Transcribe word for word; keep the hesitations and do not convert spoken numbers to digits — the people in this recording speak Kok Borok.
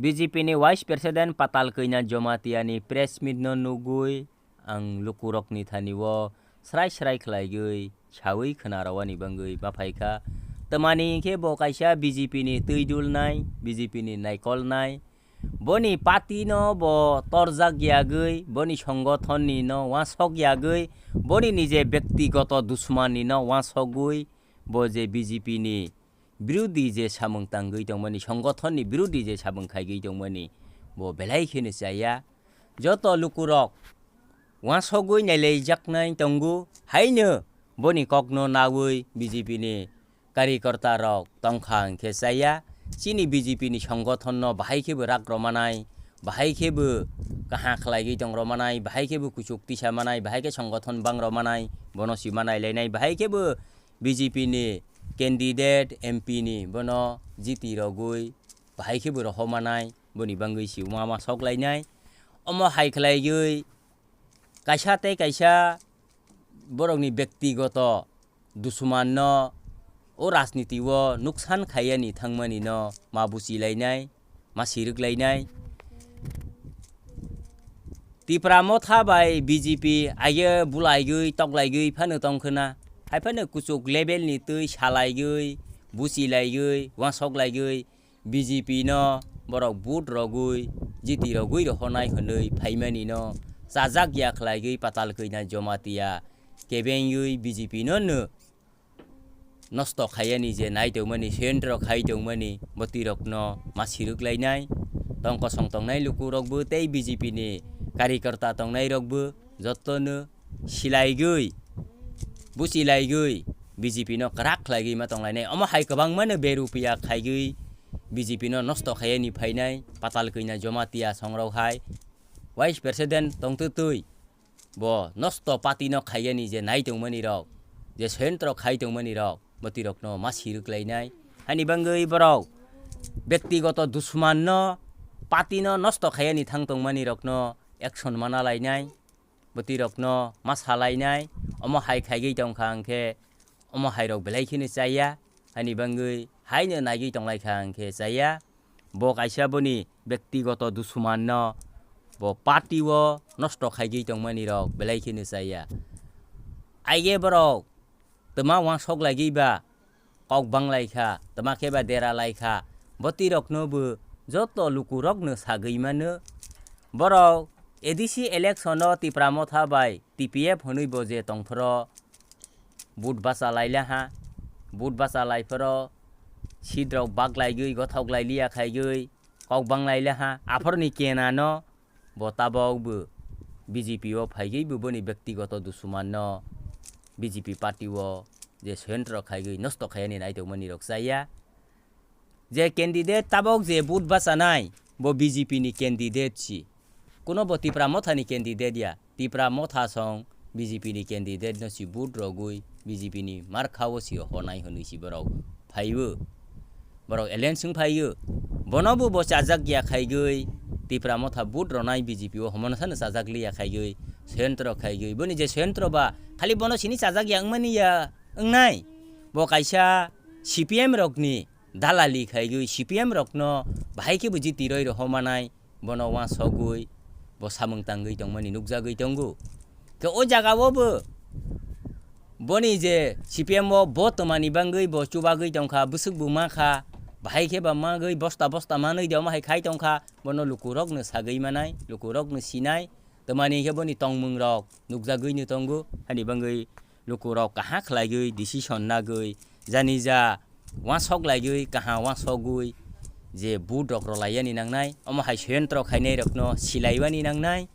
B J P ni Vice President Patal Kanya Jamatia ni press meet no nugwi ang lukurokni thani o srai srai khlaiwi sawi khna rwani bagwi ma phaikha. Twmani hinkhe bo kaisa B J P ni twi dulnai, B J P ni naikolnai. Boni party no bo torjak yagwi, boni songothon ni no wasok yagwi, boni nije bektigoto dusman ni no wasogwi, bo je B J P ni birodi je samung tangwi tongmani, songothon ni birodi je samung khaigwi tongmani, bo belai kheno chaya. Joto lukurok wasogwi nailaijaknai tongo, haino boni kokno nawi B J P ni karikorta rok tongkha hinkhe chaya. Chini B J P ni songothon no bahai khebo rak rwmanai, bahai khebo kaha khlaigwi tong rwmanai, bahai khebo kuchuk tisa manai, bahai khe songothon bang rwmanai, bono sima nailainai, bahai khebo B J P ni candidate M P ni bono jiti rogwi bahai khebo rohomanai, boni bangwi si wama sok lainai. Omo hai khlaiwi kaisa tei kaisa borokni bektigoto dusman no o rajniti o nuksan khaiyani thangmani no ma buchi lainai, ma sirwk lainai. Tipra Motha bai B J P aige bulaigwi toklaigwi phano tongkhwna, hai phano kuchuk level ni twi salaigwi, buchilaigwi, wasok laigwi, B J P no borok vote rogwi, jiti rogwi rohornai hwnwi phaimani no chajak ya khlaigwi Patal Kanya Jamatia kebengwi B J P no no nosto khaiyani je nai tongmani, sentro khai tongmani, bwtwi rokno ma sirwk lainai. Tong kosong tongnai luku rokbo tei B J P ni karikorta tongnai rokbo jotono silaigwi, buchilaigwi B J P no kwrak khlaigwi ma tonglainai. Omo hai kwbangmano berupiya khaigwi B J P no nosto khaiyani phainai Patal Kanya Jamatia songrok hai Vice President tongtwtwi bo nosto party no khaiyani je nai tongmani rok, je sentro khai tongmani rok, bwtwi rokno ma sirwk lainai. Hani bangwi borok bektigoto dusman no, party no nosto khaiyani thang tongmani rokno action mana lainai, bwtwi rokno ma salainai. Omo hai khaigwi tongkha hinkhe omo hai rok belai kheno chaya, hani bangwi haino naigwi tonglaikha hinkhe chaya. Bo kaisa boni bektigoto dusman no bo party o nosto khaigwi tongmani rok belai kheno chaya. Aige borok twma wansok laigwi ba kok bang lai kha, twma khe ba dera lai kha, bwtwi rokno bo joto luku rokno sagwi mano. Borok A D C election o Tipra Motha bai T P F hwnwi bo je tongphro, vote bacha lai laha, vote bacha lai phoro seat rok bak laigwi gothok lai liya khaigwi kok bang lai laha, aphorni kena no bo tabok bo B J P o phaigwi bo boni bektigoto dusman no B J P party o je sentro khaigwi nosto khaiyani nai tongmani rok chaya. Je candidate tabok je vote bachanai, bo B J P ni candidate si. Kuno bo Tipra Motha ni candidate ya. Tipra Motha song B J P ni candidate no si vote rogwi B J P ni markha o si honai hwnwi si borok phaibo. Borok alliance wng phaiyo. Bono bo bo chajak ya khaigwi Tipra Motha vote ronai B J P o homono sano chajak liya khaigwi sentro khaigwi. Boni je sentro ba khali bono sini chajak ya wngmani ya wngnai. Bo kaisa C P M rokni dalali khaigwi C P M rokno bahai khe bo jiti roi rohomanai, bono wansogwi bo samung tangwi tongmani nukjagwi tongo. Khe o jaga o bo boni je C P M o bo twmani bangwi bo chubagwi tongkha, bwswk bo makha, bahai khe ba magwi bosta bosta manwi de omo hai khai tongkha, bono lukurokno sagwi manai, lukurokno sinai, twmani khe boni tongmung rok nukjagwi no tongo, hani bangwi lukurok kaham khlaigwi decision nagwi, jani ja wansok laigwi kaham wansogwi je vote rok rwlaiyani nangnai, omo hai sentro khainai rokno silaiwani nangnai.